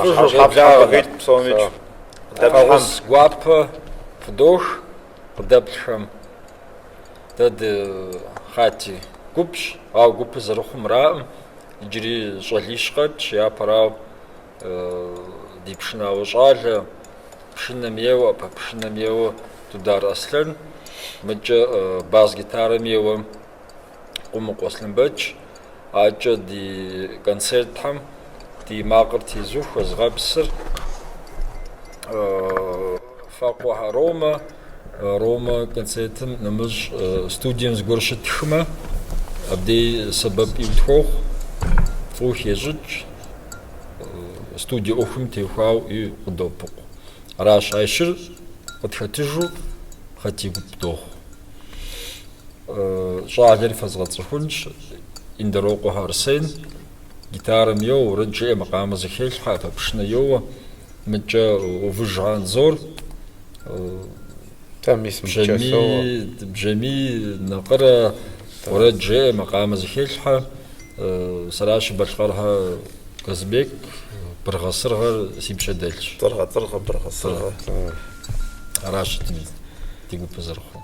Нэхъыфӏыжу, къеблагъэ псомикӏ. Фӏэхъус гуапэ фыдох къыдэплъхэм. Дэ ды Хъати гупщ, ауэ гупыр зэрыхъумраӏым. Иджыри щӏалищ къэтщ, япэрауэ ди пшынауэ щӏалэ, пшынэм еуэ, ӏэпэпшынэм еуэ Дудар Аслъэн, мыдкӏэ бас-гитарэм еуэ Къумыкъу Аслъэнбэч, адэкӏэ ди концертхэм ди макъыр тезухуэ зыгъэпсыр Факъуэхэ Ромэ. Ромэ концертым нэмыщӏ студием зыгуэр щытхмэ, абдей сэбэп къытхуохъу, фӏыуэ хещӏыкӏ, студие ӏуэхум теухуауэ и къыдопыкъу. Аращ, а щыр къытхэтыжу Хъати гуп дохъу. Щӏалэри фэзгъэцӏыхунщ, Индэрокъуэхэ Арсен, гитарэм йоуэ, уэрэд жеӏэ, макъамэ зэхелъхьэ, ӏэпэпшынэ йоуэ, мыдкӏэ Увыж Анзор, бжьамий, накъырэ, уэрэд жеӏэ, макъамэ зэхелъхьэ, сэращи Балъкъэрхэ Казбек, быргъэ-сыргъэр си пщэ дэлъщ. Цӏыргъэ, цӏыргъэ, быргъэ-сыргъэ. Аращ ди гупыр зэрыхъур.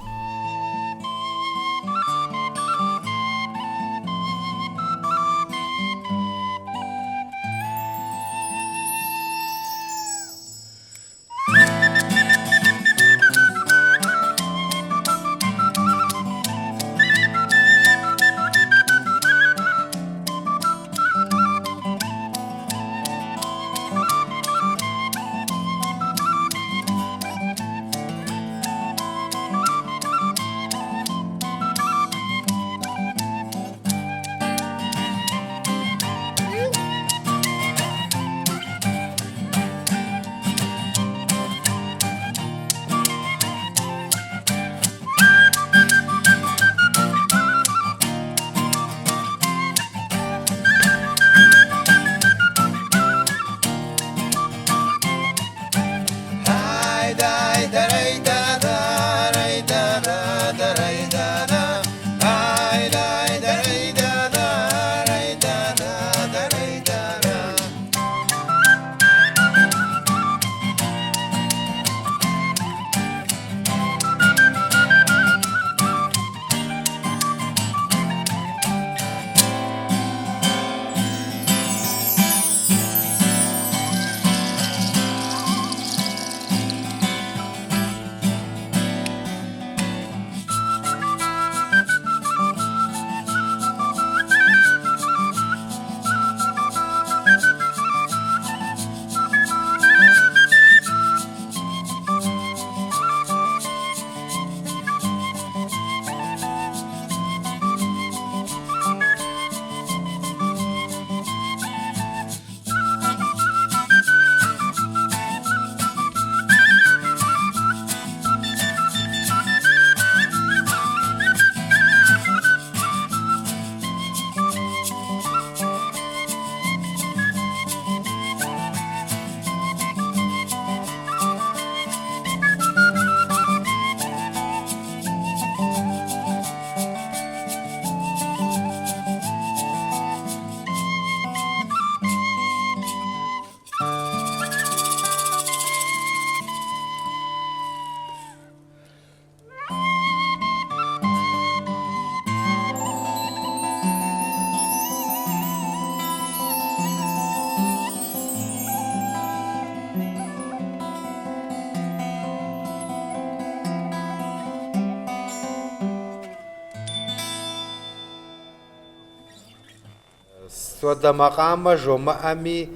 Сыт хуэдэ макъамэ жомыӏэми,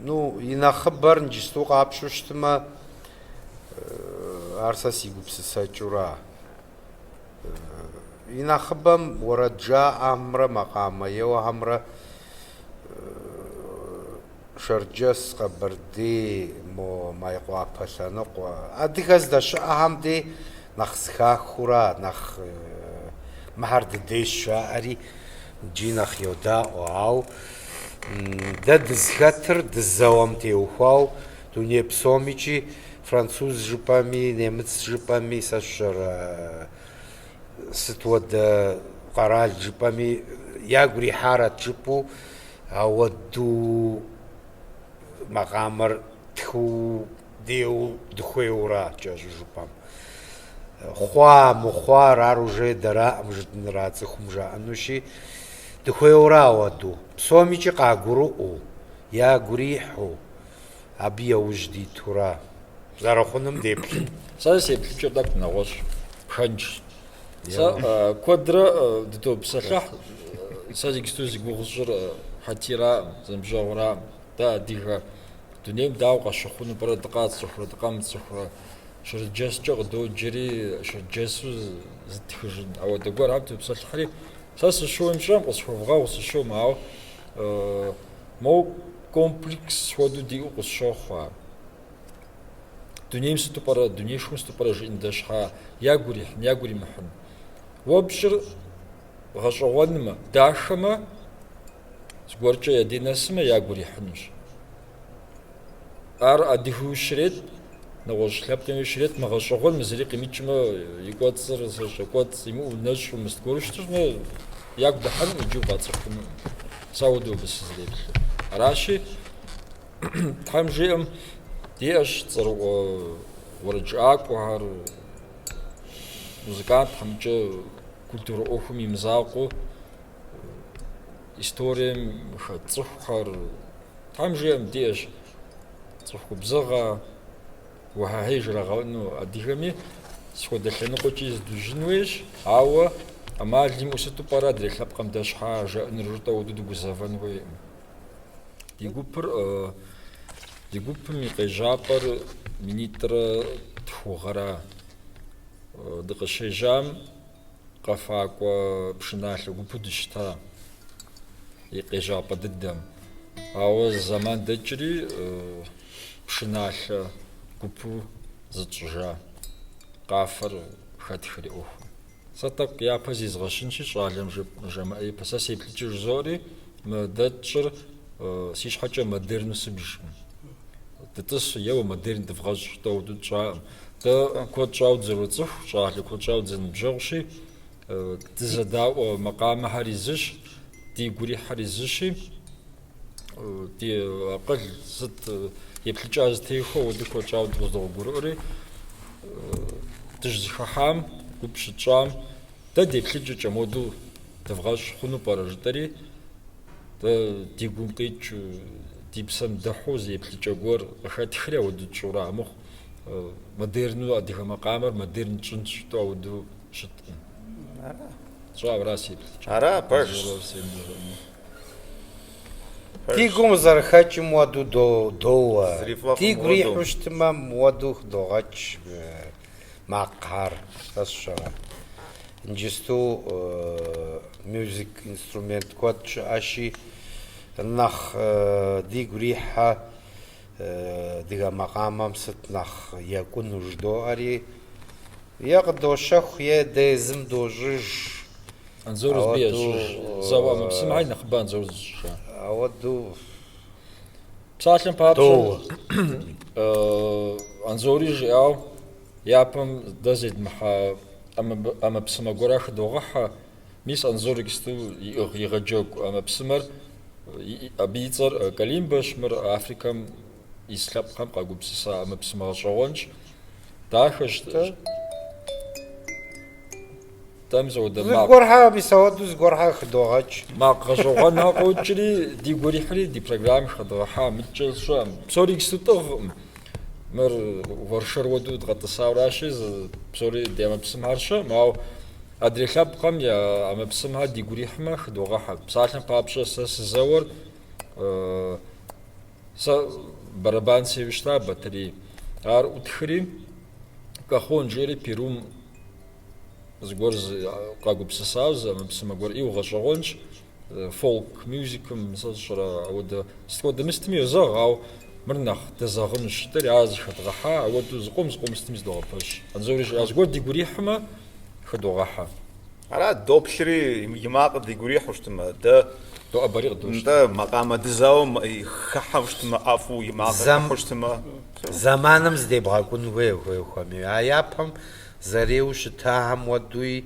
ну, и нэхъыбэр иджысту къапщу щытмэ, ар сэ си гупсысэкӏэура. И нэхъыбэм уэрэд жаӏэхэмрэ макъамэ еуэхэмрэ Шэрджэс, Къэбэрдей, мо Майкъуапэ лъэныкъуэ, адыгэ здэщыӏэхэм дей нэхъ зыхахыура, нэхъ мыхьэр дыдейщ жаӏэри, иджы нэхъ йодаӏуэ. Ауэ дэ дызыхэтыр дызэуэм теухуау дуней псомикӏи француз жыпӏэми, немыц жыпӏэми, сэ сщӏэрэ сыт хуэдэ къэрал жыпӏэми, ягу ирихьарэт жыпӏэу, ауэду. макъамэр ттхыу деуэу дыхуейуэра, кӏэщӏу жыпӏэм. Хъуа, мыхъуар, ар уже дэраӏым жытӏэнура цӏыхум жаӏэнущи, дыхуейуэра ауэдэу. Псомикӏи къагурыӏуэу, ягу ирихьу, абы яужь дитура. Зэрыхъунум деплъын. Сэ си еплъыкӏэр тӏэкӏу нэгъуэщӏ пхэнжщ. Сэ куэдрэ дытопсэлъыхь, сэ иджыпсту зи гугъу сщӏыр Хьэтираӏым, зэныбжьэгъураӏым, дэ адыгэ дунейм дауэ къащыхъуну пӏэрэ, дыкъацӏыхурэ, дыкъамыцӏыхурэ, шэрджэскӏэ къыдоджэри, шэрджэсу зытхыжын. Ауэдэ гуэрхэм топсэлъыхьри, сэ сыщыуэм сщӏэм, къысхуэвгъэгъу сыщыуэм, ауэ моуэ комплекс хуэдэу диӏэу къысщохъу ар. Дунейм сыту пӏэрэ, дунейшхуэм сыту пӏэрэ жиӏэн дэ щхьа, ягу ирихьын, ягу иримыхьын. Уэ пщӏыр гъэщӏэгъуэнмэ, дахэмэ, зыгуэркӏэ я дей нэсмэ, ягу ирихьынущ. Ар адыгэуи щрет, нэгъуэщӏ лъэпкъми щрет, мыгъэщӏэгъуэн, мы зыри къимыкӏмэ, и кӏуэцӏыр, сэ кӏуэцӏ имыӏэу, нэщӏу, мыст гуэру щытмэ, ягу дыхьэнукъым, иджы укъацӏыхунукъым. Сэ ауэдэу абы сызэреплъыр. Аращи, Тхьэм жиӏэм, диӏэщ цӏэрыӏуэ уэрэджыӏакӏуэхэр, музыкантхэм икӏи культурэ ӏуэхум и мызакъуэу историем хэт цӏыхухэр. Тхьэм жиӏэм, диӏэщ цӏыху губзыгъэ, уэхьэхьей жрагъэӏэну адыгэми, сыт хуэдэ лъэныкъуэкӏи зыдужьын хуейщ, ауэ ӏэмал имыӏэу сыту пӏэрэ адрей лъэпкъым дэ щхьа жаӏэнур жытӏэу ауэдэу дыгузэвэн хуейкъым. Ди гупыр, ди гупым и къежьапӏэр минитӏрэ тху гъэра. Дыкъыщежьам къэфакӏуэ пшыналъэ гупу дыщыта и къежьапӏэ дыдэм. Ауэ зы зэман дэкӏри пшыналъэ гупу зытщӏыжа къафэр хэтхри ӏуэхум. Сэ тӏэкӏу япэ зизгъэщынщи, щӏалэм жамыӏэ ипэ сэ сеплъыкӏэ жызоӏэри, мы дэ тщӏыр си щхьэкӏэ модерну сыбжкъым. Дытӏысу, еуэ модерн дывгъэщӏ жытӏэу ауэдэу тщӏакъым. Дэ куэд щӏауэ дызэроцӏыху, щӏалэ куэд щӏауэ дызэныбжьэгъущи, дызэдаӏуэ макъамэхэри зыщ, дигу ирихьэри зыщи, ди акъыл сыт еплъыкӏа зэтехуэ, ауэдэу куэд щӏауэ дыкъызэдогъуэгурыӏуэри, дыщызэхыхьам, гуп щытщӏам, дэ деплъыкӏэкӏэ модэу дывгъэщӏ хъуну пӏэрэ жытӏэри, дэ ди гум къикӏ, ди псэм дыхьэу зы еплъыкӏэ гуэр къыхэтхри ауэдэу тщӏыура амыхъу, модерну адыгэ макъамэр модерн тщӏынщ жытӏэу ауэдэу щыткъым. Тщӏауэра си еплъыкӏэ. Ара, пэжщ. Ди гум зэрыхэкӏым уэду доуэ. Дигу ирихьу щытмэ, уэду хыдогъэкӏ макъхэр, сэ сщӏэрэ. Иджысту мюзик инструмент куэд щыӏэщи, нэхъ дигу ирихьэ адыгэ макъамэм сыт нэхъ екӏуну жыдоӏэри, е къыдощэху, е дэ езым дощӏыж. Анзор зыби ещӏыж. Зэуэ ӏэмэпсымэхэр нэхъыбэ Анзор зыщӏыжа. Ауэдэу Псалъэм папщӏэ, Анзори жиӏау, япэм дэ зедмыхьа ӏэмэпсымэ гуэрэ хыдогъэхьэ. Мис Анзор иджысту иӏыгъ игъэджэгу ӏэмэпсымэр, абы и цӏэр калимбэщ, мыр Африкэм ис лъэпкъхэм къагупсыса ӏэмэпсымэ гъэщӏэгъуэнщ. Дахэщ. Тӏэ мис ауэдэ макъ. Зыгуэрхэр, мис ауэдэу зыгуэрхэр хыдогъэкӏ. Макъ гъэщӏэгъуэнхэр къокӏри, дигу ирихьри ди программэм хэдгъэхьа, мыткӏэ сщӏэкъым. Псори иджысту тӏыгъкъым. Мыр уэршэр уэдэу дгъэтӏысауращи, псори ди ӏэмэпсымэхэр щыӏэкъым, ауэ адрей лъэпкъхэм я ӏэмэпсымэхэр дигу ирихьмэ хыдогъэхьэ. Псалъэм папщӏэ, сэ сызэуэр сэ барабан сеуэу щыта, батарей. Ар ӏутхри, кахон жери Перум Зыгуэр къагупсысауэ зы ӏэмэпсымэ гуэр ӏейуэ гъэщӏэгъуэнщ, фолк мюзикым, сэ сщӏэрэ, ауэдэ сыт хуэдэ мыстми йозэгъ, ауэ мыр нэхъ дэзэгъынущ жытӏэри ар зыхэдгъэхьа, ауэдэу зыкъом зыкъом сытми зыдогъэпэщ. Анзори жиӏа, зыгуэр дигу ирихьмэ, хыдогъэхьэ. Ара, доплъри и макъыр дигу ирихьу щытмэ, дэ Доӏэбэри къыдощтэ. Нтӏэ, макъамэ дызэуэм хыхьэу щытмэ, ӏэфӏу и макъыр хыхьэу щытмэ. Зэманым зыдебгъэкӏун хуей, хуей-хуэмей. А япэм Зэреуэу щытахэм уэдуи,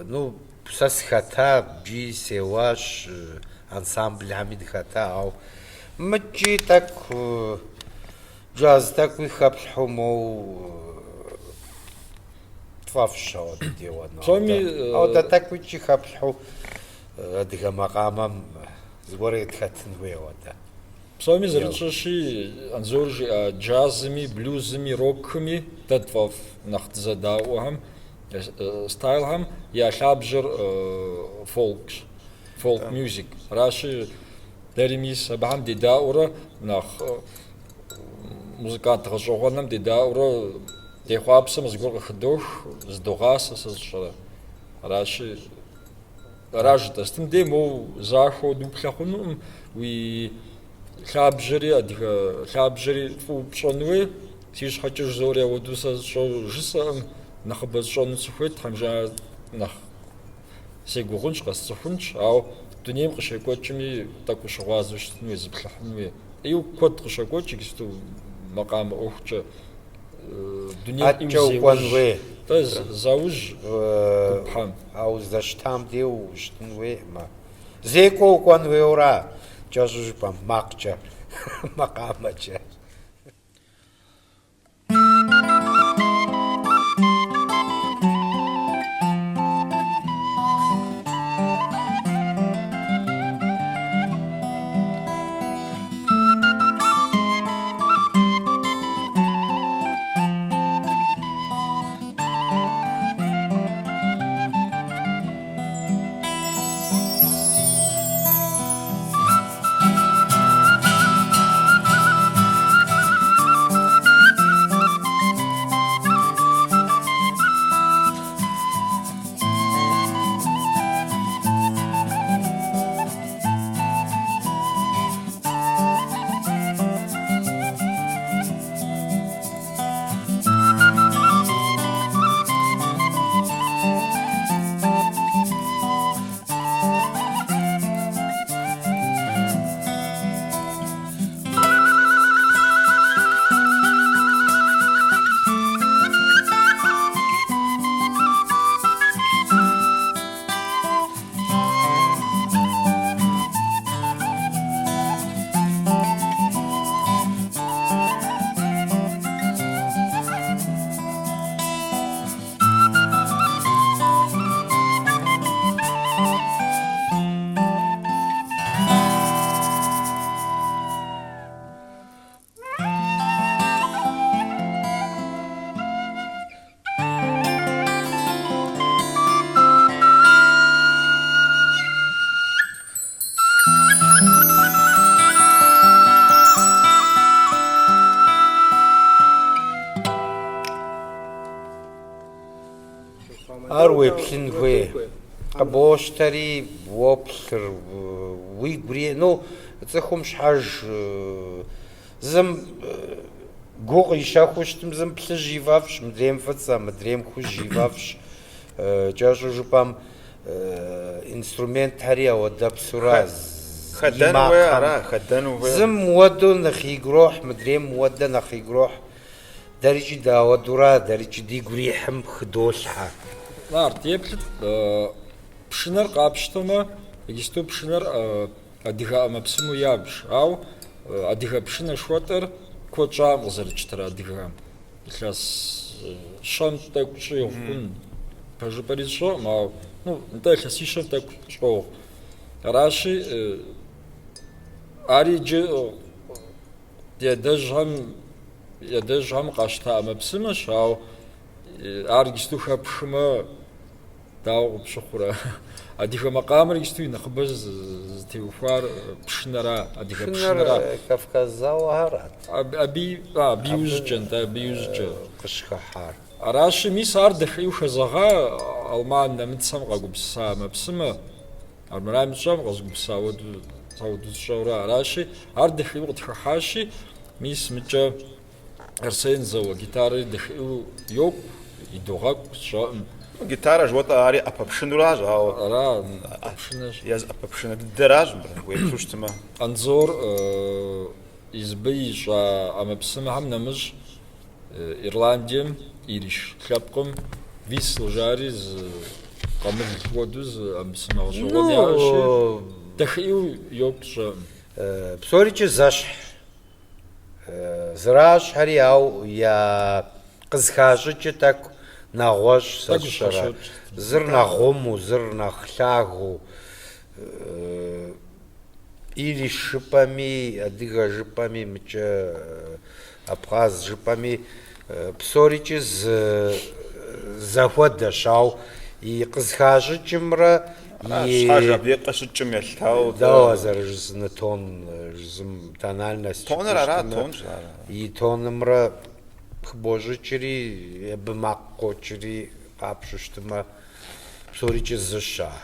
ну, сэ сыхэта, иджи сеуащ, ансамблхэми дыхэта, ауэ. Мыкӏи тӏэкӏу джаз тӏэкӏуи хэплъхьэу моу тфӏэфӏщ ауэдэ деуэну. Псоми Ауэдэ тӏэкӏуикӏи хэплъхьэу адыгэ макъамэм зыгуэр тхэтын хуей ауэдэ. Псоми зэрытщӏэщи, Анзор жиӏа джазми, блюзми, рокми дэ тфӏэфӏ нэхъ дызэдаӏуэхэм, стайлхэм я лъабжьэр фолкщ, folk music. Аращи, дэри мис абыхэм дедаӏуэрэ нэхъ музыкант гъэщӏэгъуэнхэм дедаӏуэрэ дехъуапсэм зыгуэр къыхыдох, зыдогъасэ, сэ сщӏэрэ. Аращи, Ара жытӏэ, сытым дей моуэ захуэу дуплъэ хъунукъым, уи лъабжьэри, адыгэ лъабжьэри фӏыуэ пщӏэн хуей. Си щхьэкӏэ жызори ауэдэу сэ сщӏэу жысӏэкъым, нэхъыбэ сщӏэну сыхуейт, Тхьэм жиӏа нэхъ сегугъунщ, къэсцӏыхунщ, ауэ дунейм къыщекӏуэкӏми тӏэкӏу ущыгъуазэу щытын хуей, зыплъыхьын хуей. ӏейуэ куэд къыщокӏуэкӏ иджыпсту макъамэ ӏуэхукӏэ. Дунейм Аткӏэ укӏуэн хуей. Тӏэ заужь гупхэм. А уздэщытам дей ущытын хуейкъым. Зекӏуэ укӏуэн хуейуэра, кӏэщӏу жыпӏэм, макъкӏэ, макъамэкӏэ. Ар уеплъын хуей. Къыбощтэри уоплъыр, уигури, ну, цӏыхум щхьэж зым гу къищэхуу щытым, зым плъыжь ифӏэфӏщ, мыдрейм фӏыцӏэ, мыдрейм хужь ифӏэфӏщ. Кӏэщӏу жыпӏэм, инструментхэри ауэдэпсура Хэдэн хуей ара, хэдэн хуей. Зым уэдэу нэхъ игу ирохь, мыдрейм уэдэ нэхъ игу ирохь. Дэрикӏи дауэдура, дэрикӏи дигу ирихьым хыдолъхьэ. Нарт, еплъыт, пшынэр къапщтэмэ, иджысту пшынэр адыгэ ӏэмэпсымэу ябж, ауэ адыгэ пшынэ жыхуэтӏэр куэд щӏакъым къызэрытщтэр адыгэхэм. Илъэс щэм тӏэкӏу щӏигъу хъун, пэжыпӏэри сщӏэкъым, ауэ, ну, нтӏэ илъэсищэм тӏэкӏу щӏогъу. Аращи, ари иджы ди адэжьхэм ди адэжьхэм къащта ӏэмэпсымэщ, ауэ ар иджысту хэпхмэ, дауэ къыпщыхъурэ? Адыгэ макъамэр иджысту и нэхъыбэ зытеухуар пшынэра, адыгэ пшынэра. Кавказ зауэхэрат. Абы абы иужькӏэ, нтӏэ, абы иужькӏэ. Къыщыхыхьар. Аращи, мис ар дахэӏейуэ хэзэгъа алман нэмыцэм къагупсыса ӏэмэпсымэ. Армырами сщӏэкъым къэзыгупсыса ауэдэу ауэдэу сщӏэурэ аращи, ар дахэӏейуэ къытхыхьащи, мис мыкӏэ Арсен зэуэ гитарэри дахэӏейуэ йокӏу, идогъэкӏу, сщӏэкъым. Гитарэ жыхуэтӏэ ари ӏэпэпшынуращ, ауэ Ара, ӏэпэпшынэщ. Езы ӏэпэпшынэ дыдэращ мыбы, уеплъу щытмэ. Анзор езыбы ищӏа ӏэмэпсымэхэм нэмыщӏ Ирландием ириш лъэпкъым висл жари зы къамыл хуэдэу зы ӏэмэпсымэ гъэщӏэгъуэн яӏэщи, дахэӏейуэ йокӏу, сщӏэкъым. Псорикӏи зэщхь зэращӏхэри, ауэ я къызыхащӏыкӏыр тӏэкӏу нэгъуэщӏ сэ сщӏэрэ. Зыр нэхъ гъуму, зыр нэхъ лъагэу. Ириш жыпӏэми, адыгэ жыпӏэми, мыкӏэ абхъаз жыпӏэми, псорикӏи зы зэхуэдэщ, ауэ и къызыхащӏыкӏымрэ и... Щхьэж абы къыщыкӏым елъытауэ. Дауэ зэрыжысӏэну тон жызым, тональность. Тоныр ара, тонщ ар. И тонымрэ хыбощӏыкӏри, абы макъ къокӏри къапщӏу щытмэ, псорикӏи зыщ ар.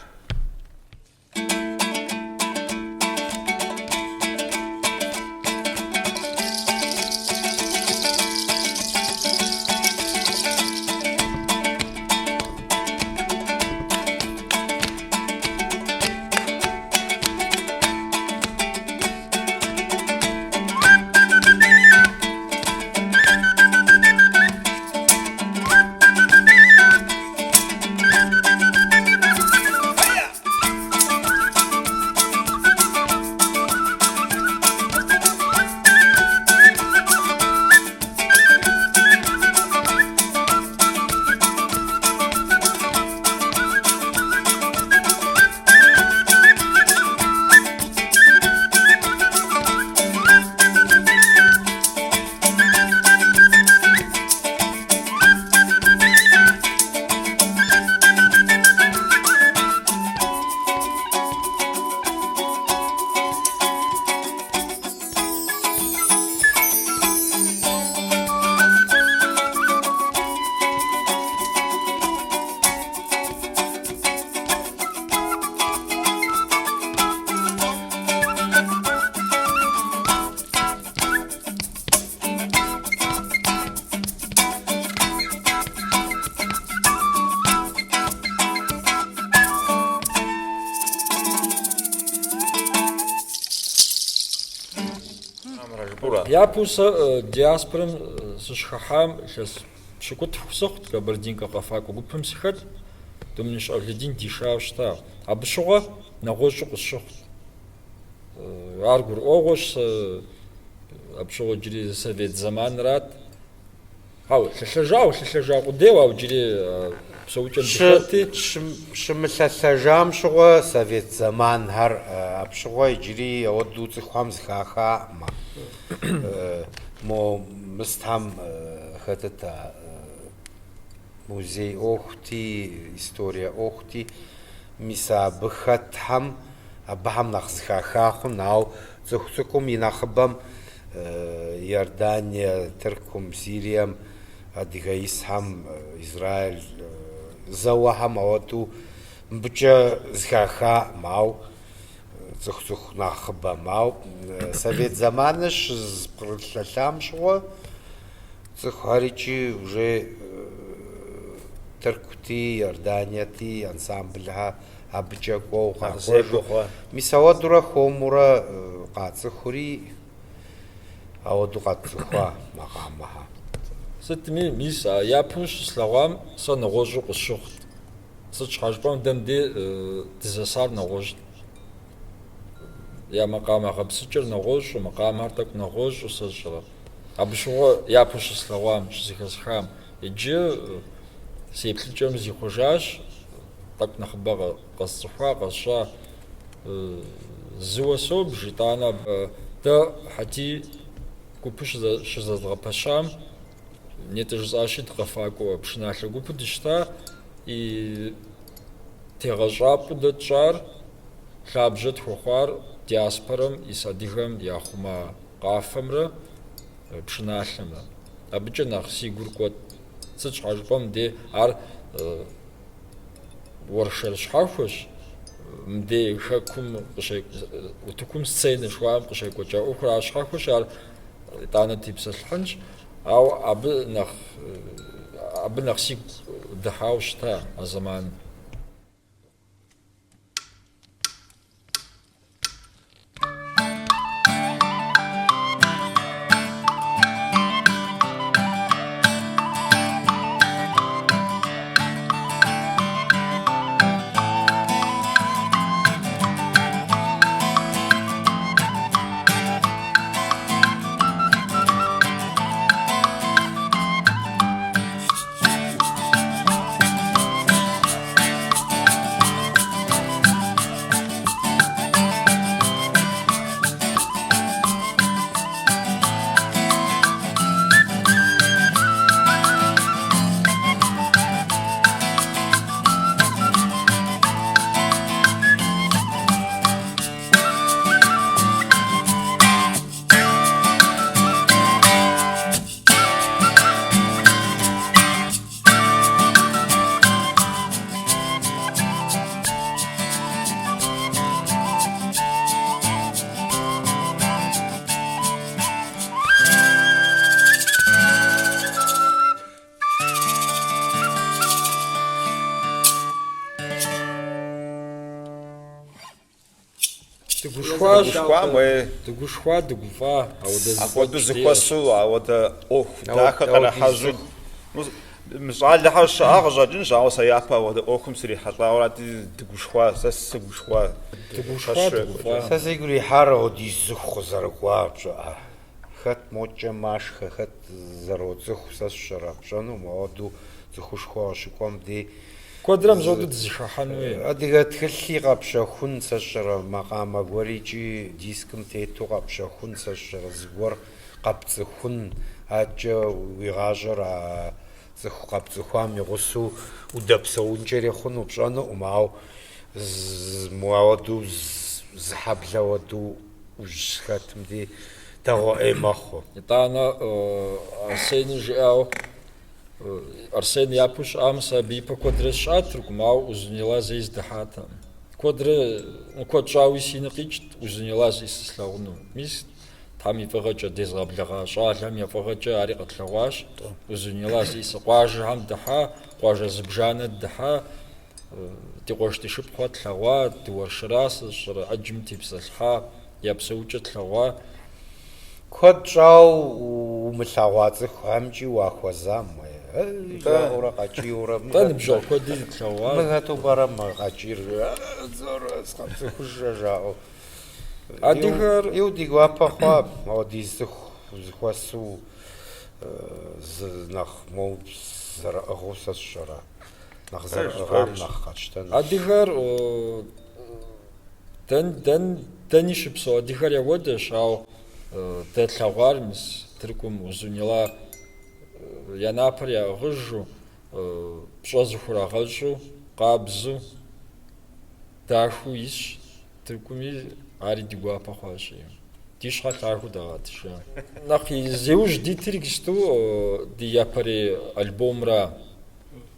Япэу сэ диаспорэм сыщыхыхьам илъэс пщыкӏутху сыхъут, Кабардинкэ къэфакӏуэ гупым сыхэт, Думныш Ӏэвлэдин дишауэ щыта. Абы щыгъуэ нэгъуэщӏу къысщыхъут. Ар гурыӏуэгъуэщ, сэ абы щыгъуэ иджыри совет зэманрат. Ауэ лъэлъэжауэ, лъэлъэжа къудейуэ, ауэ иджыри псэукӏэм дыхэтти. Щымылъэлъэжам щыгъуэ совет зэманхэр абы щыгъуэ иджыри ауэдэу цӏыхухэм зыхахаӏымэ. Мо мыстхьэм хэтыт а музей ӏуэхути, историе ӏуэхути, мис абы хэтхэм, абыхэм нэхъ зыхаха хъун, ауэ цӏыху цӏыкӏум и нэхъыбэм Иордание, Тыркум, Сирием, адыгэ исхэм, Израиль зэуэхэм ауэдэу мыбыкӏэ зыхахаӏым, ауэ цӏыху-цӏыху нэхъыбэм. Ауэ совет зэманыр щызэпкърылъэлъам щыгъуэ цӏыхухэр икӏи уже Тыркути, Иорданиети, ансамблхэр абыкӏэ кӏуэу къакӏуэжу. Мис ауэдурэ хуэмурэ къацӏыхури, ауэдэу къэтцӏыхуа макъамэхэр. Сытми, мис а япэу щыслъэгъуам сэ нэгъуэщӏу къысщыхъут. Сыт щхьэ жыпӏэм дэ мыдей дызэсар нэгъуэщӏт. Я макъамэ гъэпсыкӏэр нэгъуэщӏу, макъамэр тӏэкӏу нэгъуэщӏу сэ сщӏэрэ. Абы щыгъуэ япэу щыслъэгъуам, щызэхэсхам. Иджы си еплъыкӏэм зихъуэжащ, тӏэкӏу нэхъыбэ къэсцӏыхуа, къэсщӏа. Зыуэ собж, итӏанэ дэ Хьэтий гупу щызэдгъэпэщам, нетӏэ жысӏащи, дыкъэфакӏуэ пшыналъэ гупу дыщыта, и тегъэщӏапӏэу дэ тщӏар, лъабжьэ тхуэхъуар диаспорэм ис адыгэм яхъума къафэмрэ пшыналъэмрэ. Абыкӏэ нэхъ си гур кӏуэт. Сыт щхьэ жыпӏэм мыдей ар уэршэр щхьэхуэщ, мыдей хэкум утыкум сценэ жыхуаӏэм къыщекӏуэкӏа ӏуэхур ар щхьэхуэщ, ар итӏанэ тепсэлъыхьынщ. Ауэ абы нэхъ сигу дыхьауэ щыта а зэманым. Дыгушхуащ. Дыгушхуам, уей. Дыгушхуа, дыгуфӏа, ауэдэ Апхуэдэу зэфӏэкӏ диӏэщ. зэхуэсу, ауэдэ ӏуэху дахэ кърахьэжьу. Мы щӏалэхэр щыӏа къыщӏэкӏынщ, ауэ сэ япэ ауэдэ ӏуэхум срихьэлӏауэ арати, дыгушхуа, сэ сыгушхуа. Дыгушхуа, дыгуфӏа. Сэ сигу ирихьар ауэдиз цӏыху къызэрыкӏуар пщӏэӏэ. Хэт мокӏэ машхэ, хэт зэроцӏыху, сэ сщӏэрэ пщӏэну, моуэду цӏыхушхуэ къыщыкӏуэм дей. Куэдрэ мызоду дызэхыхьэнуи. Адыгэ тхылъи къэпщэхун, сэ сщӏэрэ макъамэ гуэрикӏи дискым тету къэпщэхун, сэ сщӏэрэ зыгуэр къэпцӏыхун, адэкӏэ уи гъащӏэр а цӏыху къэпцӏыхуам и гъусэу удэпсэункӏэри хъуну пщӏэнукъым, ауэ моуэду зы хьэблэ уэду ущыхэтым дей дэгъуэ ӏей мэхъу. Итӏанэ Арсени жиӏауэ, Арсен япэу щыӏам сэ абы ипэ куэдрэ сыщыӏат Тыркум, ауэ Узуняйла зэи сыдыхьатэкъым. Куэдрэ, куэд щӏауи си нэ къикӏт Узуняйла зиӏысыр слъагъуну. Мис Тхьэм и фӏыгъэкӏэ дезгъэблэгъа щӏалэм я фӏыгъэкӏэ ари къэтлъэгъуащ. Узуняйла зиӏысыр къуажэхэм дыхьа, къуажэ зыбжанэ дыхьа, ди къуэш ди шыпхъухэр тлъэгъуа, дыуэршэра сэ сщӏэрэ, ӏэджэм тепсэлъыхьа, я псэукӏэ тлъэгъуа. Куэд щӏауэ умылъэгъуа цӏыхухэмкӏи уахуэзам, ей, жаӏэурэ къэкӏийурэ. Тӏэ ныбжьэгъу куэди тлъэгъуа. Мы хэту пӏэрэ мы къэкӏийр, зорэ, сыкъэпцӏыхужрэ жаӏэу. Адыгэр. Ӏейуэ ди гуапэ хъуа, ауэдиз цӏыху зэхуэсу зы нэхъ моуэ зэрыӏыгъыу сэ сщӏэрэ, нэхъ зэрыӏыгъам нэхъ къэтщтэнущ. Адыгэр дэни щыпсэу адыгэр яуэдэщ, ауэ дэ тлъэгъуар мис Тыркум Узуняйла я напэр яӏыгъыжу, пщӏэ зыхурагъэщӏу, къабзэу, дахэу исщ Тыркуми, ари ди гуапэ хъуащ. Ди щхьэ лъагэу дагъэтыжа. Нэхъ зиужь дитыр иджысту ди япэрей альбомра.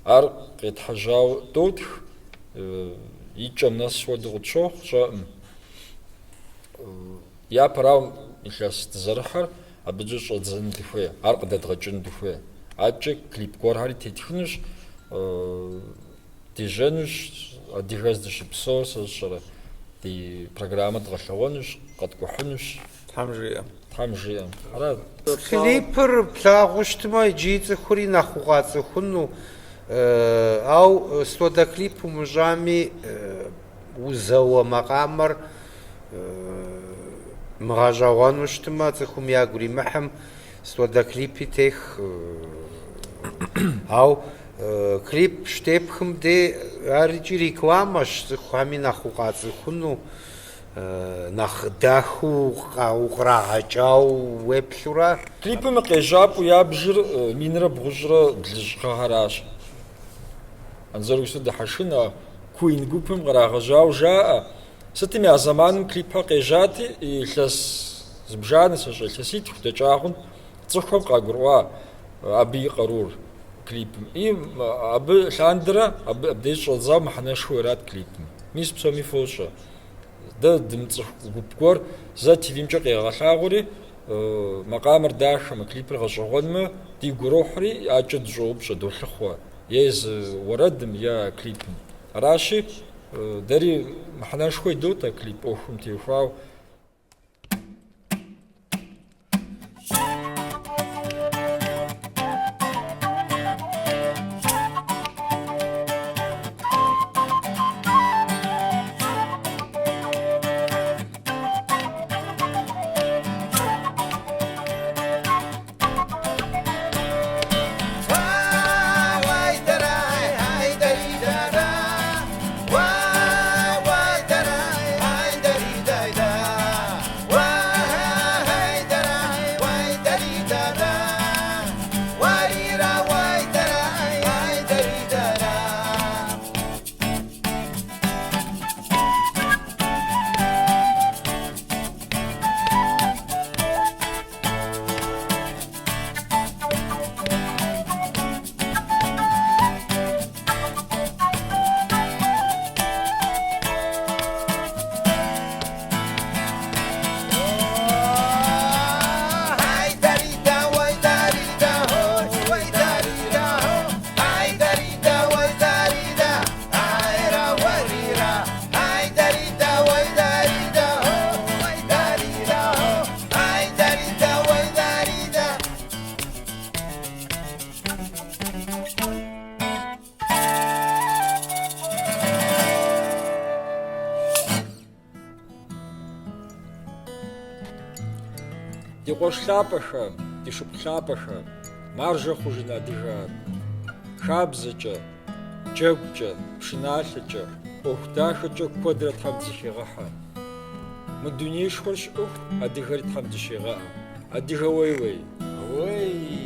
Ар къетхьэжьауэ дотх, и кӏэм нэс хуэдэу къытщохъу, тщӏэӏым. Япэрауэ илъэс дызэрыхьэр абыкӏэ щӏэдзэну дыхуей, ар къыдэдгъэкӏыну дыхуей. Адэкӏэ клип гуэрхэри тетхынущ, дежьэнущ, адыгэ здыщыпсэу, сэ сщӏэрэ, ди программэ дгъэлъэгъуэнущ, къэткӏухьынущ. Тхьэм жиӏэм. Тхьэм жиӏэм. Ара? Клипыр плъагъуу щытмэ, иджы цӏыхури нэхъ укъацӏыхуну, ау сыт хуэдэ клип умыщӏами, узэуэ макъамэр мыгъэщӏэгъуэну щытмэ, цӏыхум ягу иримыхьым, сыт хуэдэ клипи тех. Ау клип щытепхым дей ар икӏи рекламэщ, цӏыхухэми нэхъ укъацӏыхуну, Нэхъ дахэу укърагъэкӏауэ уеплъурэ. Клипым и къежьапӏэу ябжыр минрэ бгъущӏрэ блыщӏ гъэхэращ. Анзор иджыпсту дыхьэшхын, а Queen гупым кърагъэжьауэ жаӏэ. Сытым я зэманым клипхэр къежьати, илъэс зыбжанэ, сэ сщӏэ, илъэситху дэкӏа хъунт, цӏыхухэм къагурыӏуа абы и къарур клипым. И абы лъандэрэ абы абдеж щӏэдзауэ мыхьэнэшхуэ ират клипым. Мис псоми фощӏэ. Дэ дымыцӏыху гуп гуэр зэ ТВ-мкӏэ къегъэлъагъуэри, макъамэр дахэмэ, клипыр гъэщӏэгъуэнмэ, дигу ирохьри, адэкӏэ дыщӏоупщӏэ, долъыхъуэ, е зы уэрэдым, е клипым. Аращи, дэри мыхьэнэшхуэ идот а клип ӏуэхум теухуауэ. Ди къуэш лъапӏэхэ, ди шыпхъу лъапӏэхэ, маржэ хъужын адыгэ хабзэкӏэ, джэгукӏэ, пшыналъэкӏэ, ӏуэху дахэкӏэ куэдрэ Тхьэм дызэхигъэхьэ. Мы дунеишхуэр щыӏэху адыгэри Тхьэм дыщигъэӏэ. Адыгэ уей-уей! Уей!